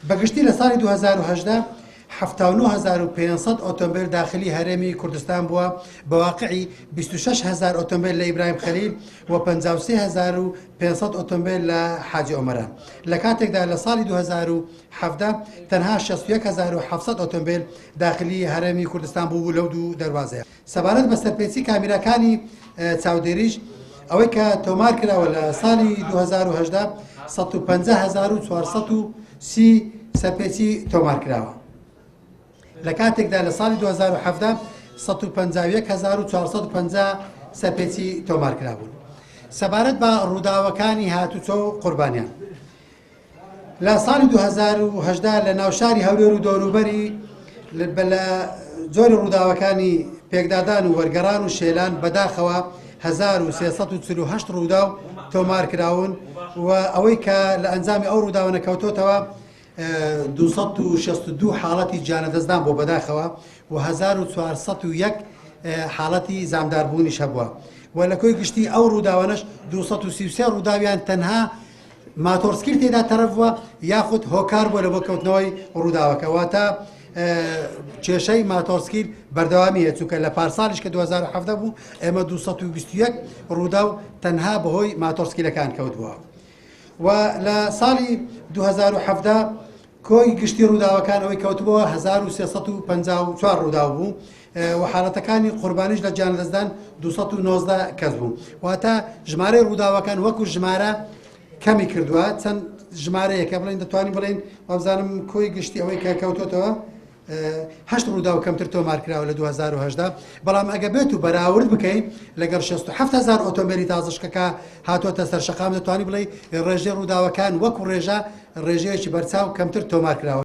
بە گشتی لە ساڵی 2018 79500 ئۆتۆمبیل داخلی هەرێمی کوردستان بووە، بە واقعی 26000 ئۆتۆمبیل لە ئیبراهیم خەلیل و 53500 ئۆتۆمبیل لە حاجی ئۆمەران، لە کاتێکدا لە ساڵی 2017 تەنها 61700 ئۆتۆمبیل داخلی هەرێمی کوردستان بوو لەو دوو دەروازەیە. سەبارەت بە سەرپێچی کامیراکانی چاودێریش، ئەوەی کە تۆمار کراوە لە ساڵی 2018 150430 سەرپێچی تۆمار کراوە، لە کاتێکدا لە ساڵی 2017 151450 سەرپێچی تۆمار کرابوون. سەبارەت بە ڕووداوەکانی هاتوچۆ و قوربانیان لە ساڵی 2018 لە ناوشاری هەولێر و دەوروبەری، لە جۆری ڕووداوەکانی پێکدادان و وەرگەڕان و شێلان بەداخەوە 1348 ڕووداو تۆمار کراون و ئەوەی کە لە ئەنجامی ئەو ڕووداوانە کەوتۆتەوە 262 حاڵەتی گیانلەدەستدان بۆ بەداخەوە و 1401 حاڵەتی زامداربوونیش هەبووە و لە کۆی گشتی ئەو ڕووداوانەش 233 ڕووداویان تەنها ماتۆڕسکیل تێدا تەرەف بووە یاخود هۆکار بووە لە بۆ کەوتنەوەی ڕووداوەکە، واتە کێشەی ماتۆڕسکیل بەردەوامی هەیە، چونکە لە پارساڵیش کە 2017 بوو ئێمە 221 ڕووداو تەنها بەهۆی ماتۆڕسکیلەکان کەوت بووە و لە ساڵی 2017 کۆی گشتی ڕووداوەکان ئەوەی کەوتبووە 1354 ڕووداو بوو و حاڵەتەکانی قوربانیش لە گیانلەدەستدان 219 کەس بوو، واتە ژمارەی ڕووداوەکان وەکو ژمارە کەمی کردووە. چەند ژمارەیەکە بڵێن دەتوانین بڵێن وابزانم کۆی گشتی ئەوەی کە کەوتۆتەوە هەشت ڕووداو کەمتر تۆمار کراوە لە 2018، بەڵام ئەگە بێت و بەراورد بکەین لەگەڵ 67000 ئۆتۆمبیلی تازەشکەکە هاتۆتە سەر شەقام، دەتوانین بڵێ ڕێژەی ڕووداوەکان وەکو ڕێژە ڕێژەیەکی بەرچاو کەمتر تۆمار کراوە.